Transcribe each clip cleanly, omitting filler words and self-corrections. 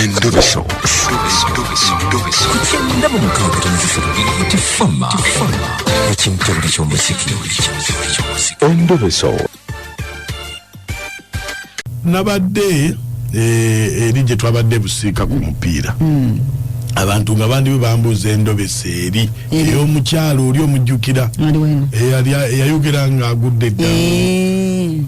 Endobeso. Ku 96.3 Hit Fama. Ekintobole ky'omuziki. Endobeso. Nabadde eri gye twabadde busiika ku mupiira, abantu nga bandi bwe bambuuza endobesa eri ey'omukyalo oli omujjukira eyayogera ng'agudde eddala,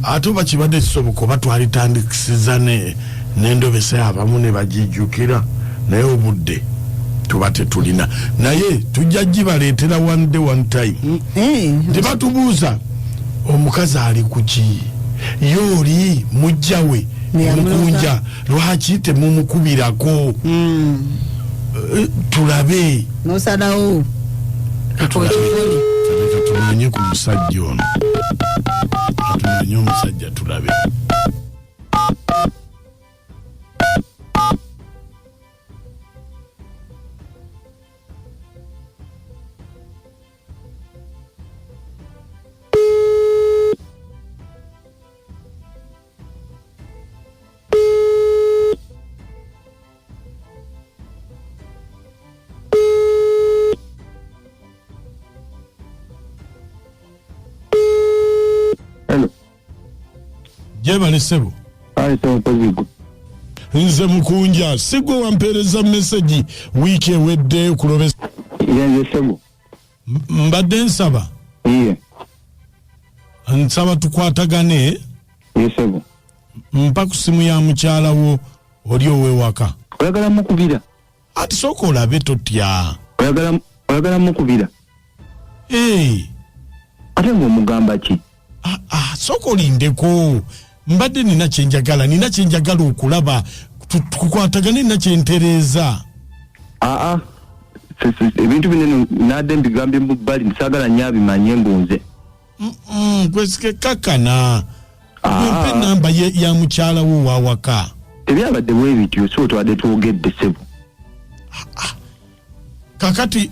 ate oba kibadde kisoboka oba twalitandikisiza n'endobesa abamu ne bagijjukira, naye obudde tuba tetulina, naye tujja gibaleetera one day, one time. Tebatubuuza omukazi ali ku ki, ye oli mujja we mukunja, lwaki temumukubirako? Tulabe. Nosalawo. Katunoonye ku musajja ono, katunoonye omusajja tulabe. Hello. Gyebale ssebo. Ayi Ssenkozigo. Nze Mukunja, sigwe wampeereza message wiiki ewedde okulobesa? Yenze ssebo. Mbadde nsaba. Iye. Nsaba tukwatagane. Ye ssebo. Mpa ku simu ya mukyala wo oli ow'ewaka. Oyagala mukubira? Ati sooka olabe, totya. Oyagala mukubira? Ee. Ate ng'omugamba ki? Ah, ah, sooka olindeko, mbadde nina kyenjagala, nina kyenjagala okulaba, tukwatagane, nina kyentereeza. Aa, ebintu bino nadde mbigambye mu bbali, saagala nnyo abimanye mbu nze. Gwesike kakana. Mpe namba ya mukyala wo wawaka. Tebyabadde bwe bityo, si twabadde twogedde ssebo. Kakati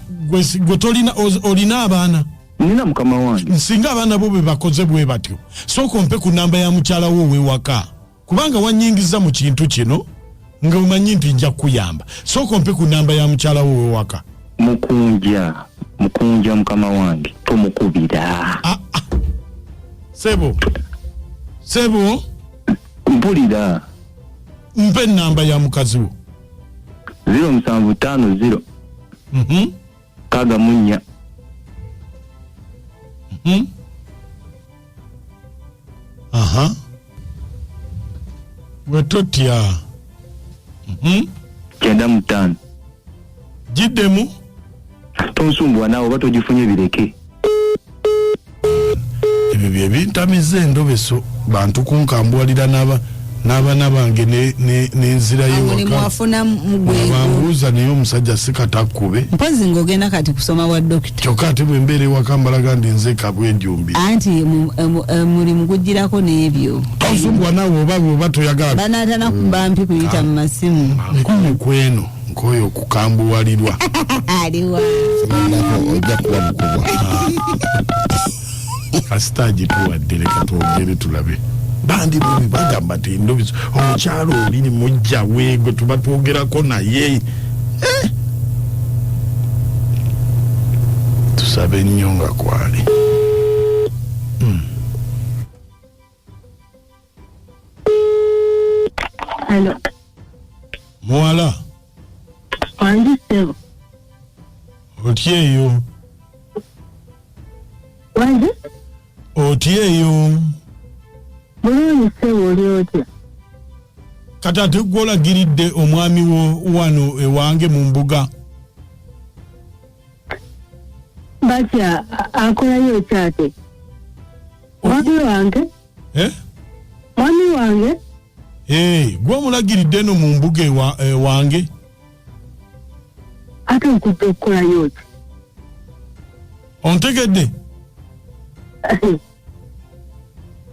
gwe tolina, olina abaana? Nina mukama wange. Singa abaana bo be bakoze bwe batyo, sooka ompe ku namba ya mukyala wo ow'ewaka, kubanga wanyingiza mu kintu kino nga omanyi nti nja kukuyamba. Sooka ompe ku namba ya mukyala wo ow'ewaka. Mukunja, Mukunja mukama wange, tomukubira. Ah, ah. Sebo, sebo. Mpulira. Mpe enamba ya mukazi wo. 0750 64. Aha, gwe totya. 95. Giddemu. Tonsumbuwa naawe, oba togifunye bireke. Ebyo bye bintamiza endobeso, bantu kunkambuwalira n'abaana bange n'enzirayo Omulimu ewaka. wafuna mugwego. Bambuuza naye omusajja si katakkube. Mpozi ng'ogenda kati kusoma bwa dokita. Kyokka ate bwe mbeera ewaka mbalaga ndi nze kabwenjumbi. Anti mulimu gugirako n'ebyo. Tonsumbuwa naawe, oba bw'oba toyagala. Banaatana kuba mpi kuyita mu masimu. Nkoye kweno, nkoye okukambuwalirwa. Aliwa? Nako ojja kuba mukubwa. Kasita agituwadde, leka twogere tulabe. Bandi bubi bagamba nti endobiso omukyalo oli ni mujja we gwe tuba twogerako naye. Eh! Tusabe nnyo nga kwali. Hello. Muwala. Wangi ssebo. Otya eyo? Wangi? Otya eyo? Bulungi ssebo, oli otya? Kati ate gwe olagiridde omwami wo wano ewange mu mbuga. Batya akolayo ki ate? Mwami wange? Eh? Mwami wange? Eh, gwe omulagiridde eno mu mbuga ewange. Ate okujja okukolayo ki? Ontegedde?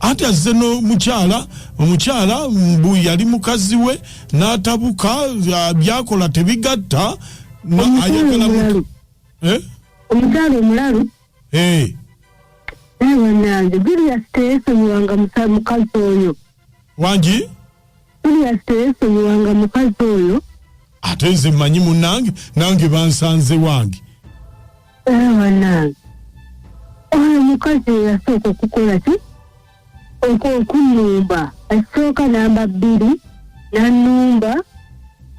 Anti azze n'omukyala, omukyala mbu yali mukazi we n'atabuka, byakola tebigatta, Omukyala ayagala omulalu. Eh? Omukyala omulalu? Eh. Naye bannange, Julius teyeesonyiwanga mukazi oyo. Wangi? Julius teyeesonyiwanga mukazi oyo. Ate nze mmanyi munnange, nange bansanze wange. Era bannange, oyo omukazi eyasooka okukola ki, okunnumba, asooka namba 2 nannumba,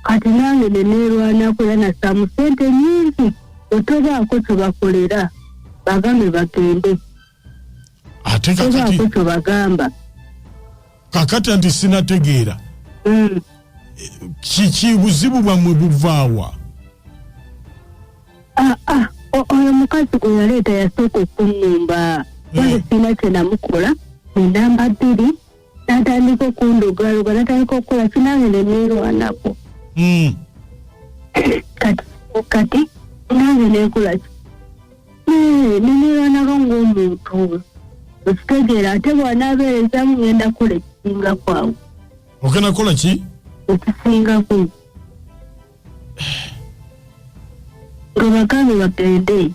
kati nange ne neerwanako era nassaamu ssente nnyingi, otobaako kye bakolera, bagambe bagende. Ate kakati Tobaako kye bagamba. Kakati anti sinategeera. Kiki buzibu bwammwe buvaawa? Oyo mukazi gwe yaleeta yasooka okunnumba. Kale sirina kye namukola, ne namba 2, n'atandika okundogaloga, n'atandika okukola ki, nange ne neerwanako. Kati nange neekola ki? Ne neerwanako ng'omuntu. Okitegeera, ate bw'anaabeerezamu ngenda kukola ekisingako awo. Ogenda kukola ki? Ekisingako. Nga bagambe bagende.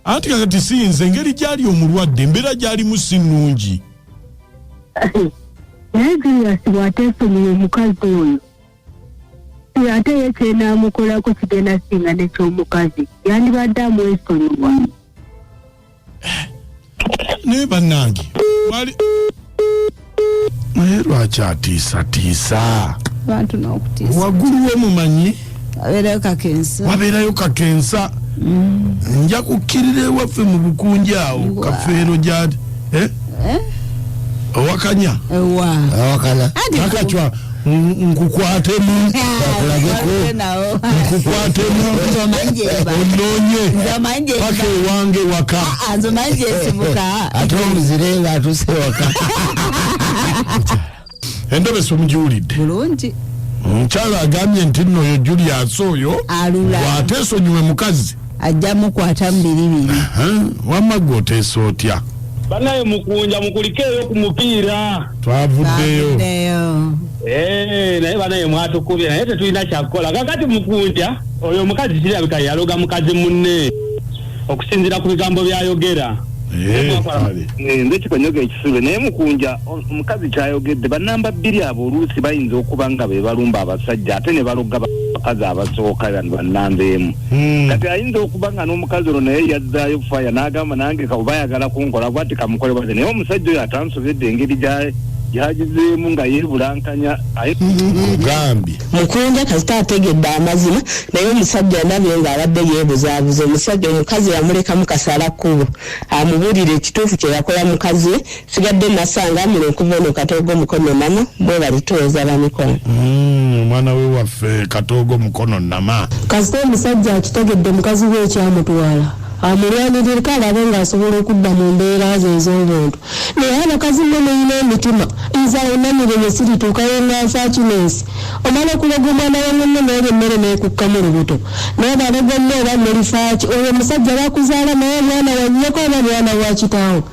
Anti kakati siyinza, engeri gy'ali omulwadde, embeera gy'alimu si nnungi. Naye Julius bw'ateesonyiwa omukazi oyo, ate ye kyenaamukolako kigenda singa n'eky'omukazi, yandibadde amwesonyiwa. Naye bannange, naye lwaki atiisatiisa? Abantu n'okutiisa. Waggulu w'omumanyi wabeerayo kakensa. Wabeerayo kakensa. Nja kukkirira ewaffe mu bukunja awo, kafeero gy'ali. Owakanya? Ewa. Awakana. Anti Nakacwa, nkukwatemu. Akulageko. Nawo. Nkukwatemu. Nze omanyi gyeba. Onoonye. Nze omanyi gyeba. Paka ewange waka. Nze omanyi gyesibuka. Ate omuzire ng'atuuse waka. Endobeso mugiwulidde. Bulungi. Omukyala agambye nti nno oyo Julius oyo Alula. bw'ateesonyiwe mukazi. Ajja mukwata mu biribiri. Wamma gwe oteesa otya? Bannaye mukunja mukulikeeyo ku mupiira. Twavuddeyo. Twavuddeyo. Naye bannaye mwatukubye, naye tetulina kyakukola. Kakati mukunja oyo omukazi kirabika yaloga mukazi munne okusinziira ku bigambo by'ayogera. Kale. Nze kikonyoga ekisule, naye mukunja omukazi kyayogedde, bannamba 2 abo oluusi bayinza okuba nga be balumba abasajja ate ne baloga bakazi abasooka bano bannamba emu. Kati ayinza okuba nga n'omukazi ono naye yazzaayo faya n'agamba nange oba ayagala kunkola bw'ati kamukole bw'ati, naye omusajja oyo atansobedde engeri gy'agizeemu nga yeebulankanya. Ogambye. Mukunja kasita ategedde amazima, naye omusajja ndabye ng'abadde yeebuzaabuza. Omusajja omukazi yamulekamu kasala kkubo, amubuulire ekituufu kye yakola mukazi we. Sigadde nasanga amule okuva eno Katoogo Mukono Nama, bwe balituweza bamikono. Omwana we waffe Katoogo Mukono Nama. Kasita omusajja akitegedde mukazi we ekyamutwala, amulwanirireko alabe ng'asobola okudda mu mbeera ze ez'obuntu. Naye abakazi mmwe mulina emitima, nze awo namiremye sirituukayo nga nfa kinensi. Omala okuloga omwana wa munno n'olya emmere n'ekukkamu lubuto. N'obaloga nnyo oba mulifa ki? Oyo omusajja bakuzaala naye mwana wa nnyoko oba mwana wa kitaawo?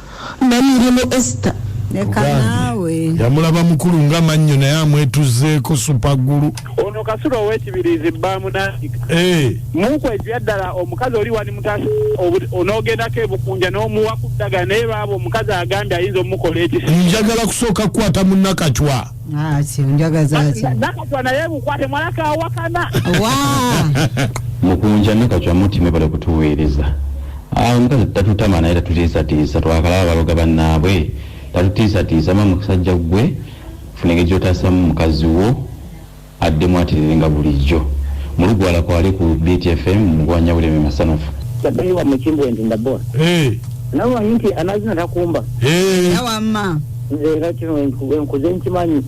Namirimu Esther. Leka naawe. Yamulaba mukulu nga mannyo naye amwetuzeeko supagulu. Ono Kasule ow'ekibiriizi baamunaanika. Mukwezi ddala omukazi oli wali mutaasa onoogendako ebukunja n'omuwa ku ddagala, naye baaba omukazi agambye ayinza omukola ekisi. Njagala kusooka kukwata mu Nakacwa. Ki, njagaza ki? Nakacwa naye bukwate mwalaka awakana. Wa! Mukunja Nakacwa muti mwebale kutuweereza. Omukazi tatutama naye tatutiisatiisa, twakalaba baloga bannaabwe. Tatutiisatiisa, ma musajja ggwe funa engeri gy'otaasamu mukazi wo addemu aterere nga bulijjo. Mulugwala kwali ku BTFM mugwanya buleme masanafu. Yaddayo mu Kimbwe nti ndabora. Nawe omanyi nti amazina takumba. Yawamma. Nze era kino enkuze nkimanyi.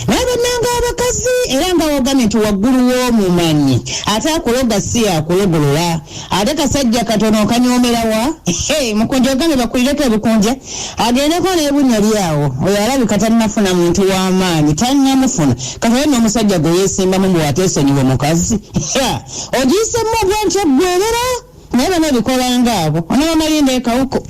Naye bannange abakazi era nga wogambye nti waggulu w'omumanyi ate akuloga si yakulogolola, ate kasajja katono okanyoomera wa? Hey, mukunja ogambye bakulireko ebikunja agendeko n'ebunnya lyawo. Oyo alabika tannafuna muntu w'amaanyi, tannamufuna. Kati n'omusajja gwe yeesimbamu mbu ateesonyiwe mukazi. Ogiyise mu ogwa nti oggwerera, naye bano bikola ng'abo. Onoobamalinda ekawuko.